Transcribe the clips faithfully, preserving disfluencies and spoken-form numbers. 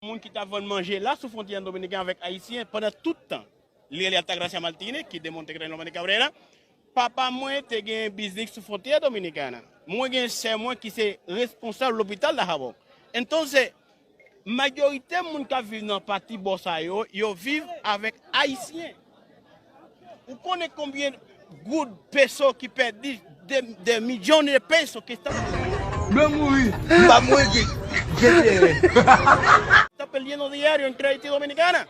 Moun ki t ap vann manje la sou fwontyè dominiken avèk ayisyen pandan tout tan. Li rele Altagracia Martínez, ki de Monte Carlo Dominicana. Papa mwen te gen biznis sou fwontyè Dominikana. Mwen gen sè mwen ki se responsab lopital Dajabón. Entonces, majorite moun k ap viv nan pati bò sa yo, yo viv avèk ayisyen. Ou konnen konbyen goud, peso ki pèdi, de, de milyon de peso ke esta... Mwen mouri. M pa mouri, gen, gen teren. Está perdiendo diario entre Haití y Dominicana.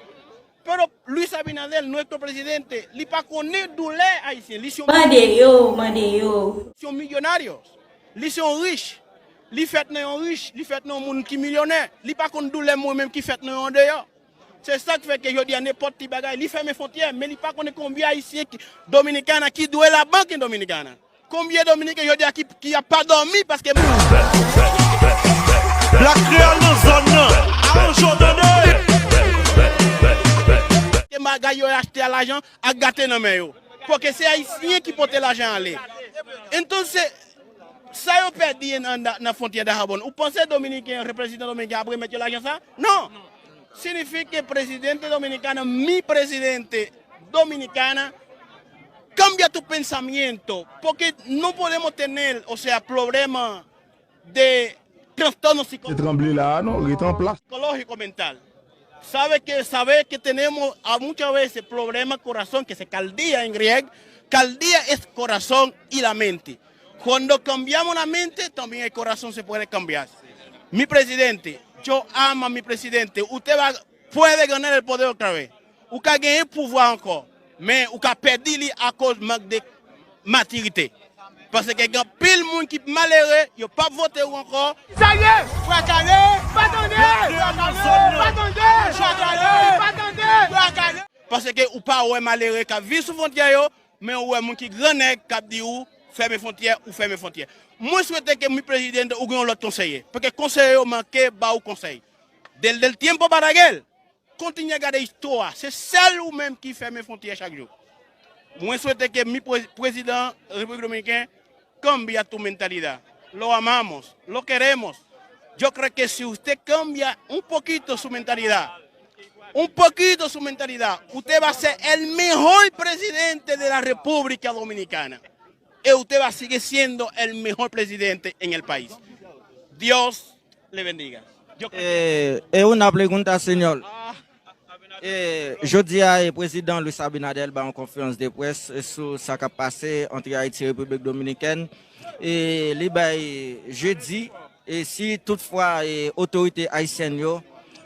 Pero Luis Abinader, nuestro presidente, li pa konnen doulè ayisyen. Li se yon... Mande yo, mande yo. Li se yon milyonario. Li se yon rich. Li fèt nan yon rich, li fèt nan yon moun ki milyonè. Li pa konn doulè mwen menm ki fèt nan yon andeyò. Se sa k fè ke jodi a nenpòt ti bagay, li fèmen fwontyè, men li pa konnen konbyen ayisyen ki, Dominikana ki dwe labank en Dominikana. Konbyen Dominiken jodi a ki, ki ap pa dòmi paske... Black Kreyòl nan zòn nan, a yon cho tande. Ke bagay yo achte a lajan ak gate nan men yo. Paske se ayisyen ki pote lajan ale. Entonces, sa yo pèdi nan, nan, nan fwontyè Dajabón, ou panse Dominiken, reprezentan Dominiken ap remèt yo lajan sa? Non. Significa que presidente dominicano, mi presidente dominicana, cambia tu pensamiento, porque no podemos tener, o sea, problema de trastorno psico... Te tranble la a non, ret an plas. Psicológico mental. Sabe que, sabe que tenemos a muchas veces problema corazón, que se caldía en griego, caldía es corazón y la mente. Cuando cambiamos la mente, también el corazón se puede cambiar. Mi presidente, yo amo a mi presidente. Usted va, puede ganar el poder otra vez. Ou ka genyen pouvwa ankò, men ou ka pèdi li akoz mank de matirite. Paske gen anpil moun ki malere, yo p ap vote ou ankò. Sa ye? Fwa kale! Pa tande! Fwa kale! Pa tande! Fwa kale! Pa tande! Fwa kale! Paske ou pa wè malere k ap viv sou fwontyè yo, men ou wè moun ki gran nèg k ap di ou fèmen fwontyè, ou fèmen fwontyè. Mwen swete ke mi presidente ou gen yon lòt konseye. Paske konseye yo manke ba ou konsèy. Desde el tiempo para aquel. Kontinye gade istwa. Se sèl ou menm ki fèmen fwontyè chak jou. Mwen swete ke mi pre-, prezidan Repiblik Dominiken cambia tu mentalidad. Lo amamos, lo queremos. Yo creo que si usted cambia un poquito su mentalidad, un poquito su mentalidad, usted va a ser el mejor presidente de la República Dominicana. Y usted va a seguir siendo el mejor presidente en el país. Dios le bendiga. Yo creo que... Eh, es una pregunta, señor. Eh, jodi a, eh, prezidan Luis Abinader ba yon konferans de près, eh, sou sa k ap pase ant Ayiti e Repiblik Dominikèn. E li bay jedi, e si toutfwa, eh, otorite ayisyèn yo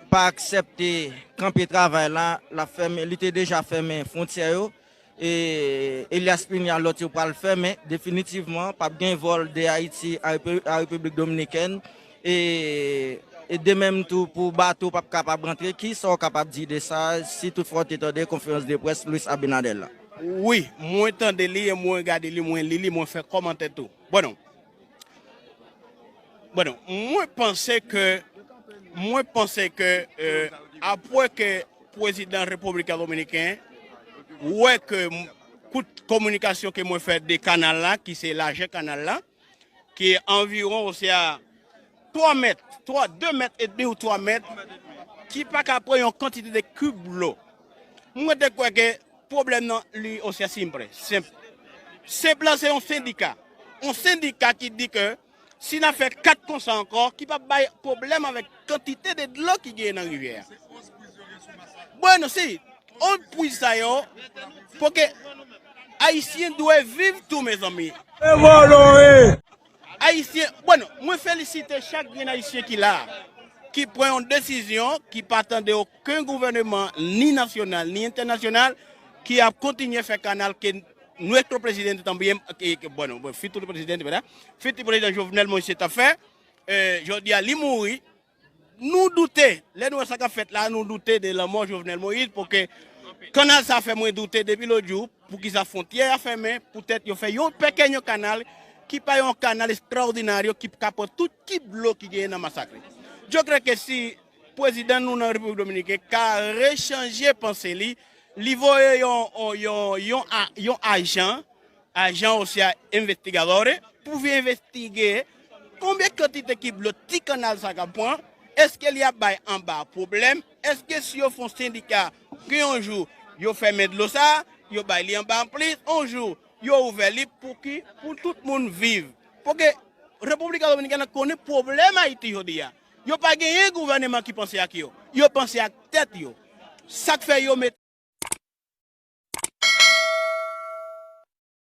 pa aksepte kanpe travay la, l ap fèmen, li te deja fèmen fwontyè yo. E Elias Piña, lòt yo pral fèmen definitivman, p ap gen vòl de Ayiti a Repi-, a Repiblik Dominikèn. E, e de menm tou pou bato p ap kapab rantre. Kisa w kapab di de sa, si toutfwa w te tande konferans de près Luis Abinader la? Wi, mwen tande li e mwen gade li, mwen li li, mwen fè kòmantè tou. Bon, Bon, mwen panse ke, mwen panse ke, eh, apre ke prezidan Repiblik Dominiken wè ke m-, kout kominikasyon ke mwen fè de kanal la, ki se lajè kanal la, ki anviwon, osea twa mèt, twa, de mèt edmi ou twa mèt, ki pa ka pran yon kantite de kib dlo. Mwen te kwè ke pwoblèm nan li, osea senp. Senp. Senp lan se yon sendika. Yon sendika ki di ke si n ap fè kat konsa ankò, ki p ap bay pwoblèm avèk kantite de dlo ki genyen nan rivyè a. Bwè, non, si, onz priz sa yo, paske Ayisyen dwe viv tou, mezanmi. E vòlò, e! Ayisyen, bwè, non, mwen felisite chak grenn Ayisyen ki la, ki pran yon desizyon, ki pa tande okenn gouvèneman, ni nasyonal, ni entènasyonal, ki ap kontinye fè kanal ke nuestro presidente también, eh, que, bueno, bueno, futuro presidente, ¿verdad? Futur prezidan Jovenel Moïse t ap fè, eh, jodi a li mouri. Nou doute, lè nou wè sa k ap fèt la, nou doute de lanmò Jovenel Moïse, paske kanal sa fè mwen doute depi lòt jou, poukisa fwontyè a fèmen, poutèt yo fè yon pèkènyo kanal, ki pa yon kanal ekstraòdinaryo, ki ka pran tout kib dlo ki genyen nan Masakre. Yo kwè ke si prezidan nou nan Repiblik Dominiken ka rechanje panse li, li voye yon, yon, yon, yon a-, yon ajan, ajan osea investigadores, pou vin envestige konbyen kantite kib dlo ti kanal sa ka pran, Èske li ap bay anba pwoblèm? Èske si yo fè yon sendika, gen yon jou yo fèmen dlo sa, yo bay li anba anplis, yon jou yo ouvè li pou ki, pou tout moun viv? Paske Repiblik Dominikèn nan konnen pwoblèm Ayiti jodi a. Yo pa genyen gouvèneman ki panse ak yo. Yo panse ak tèt yo. Sa k fè yo met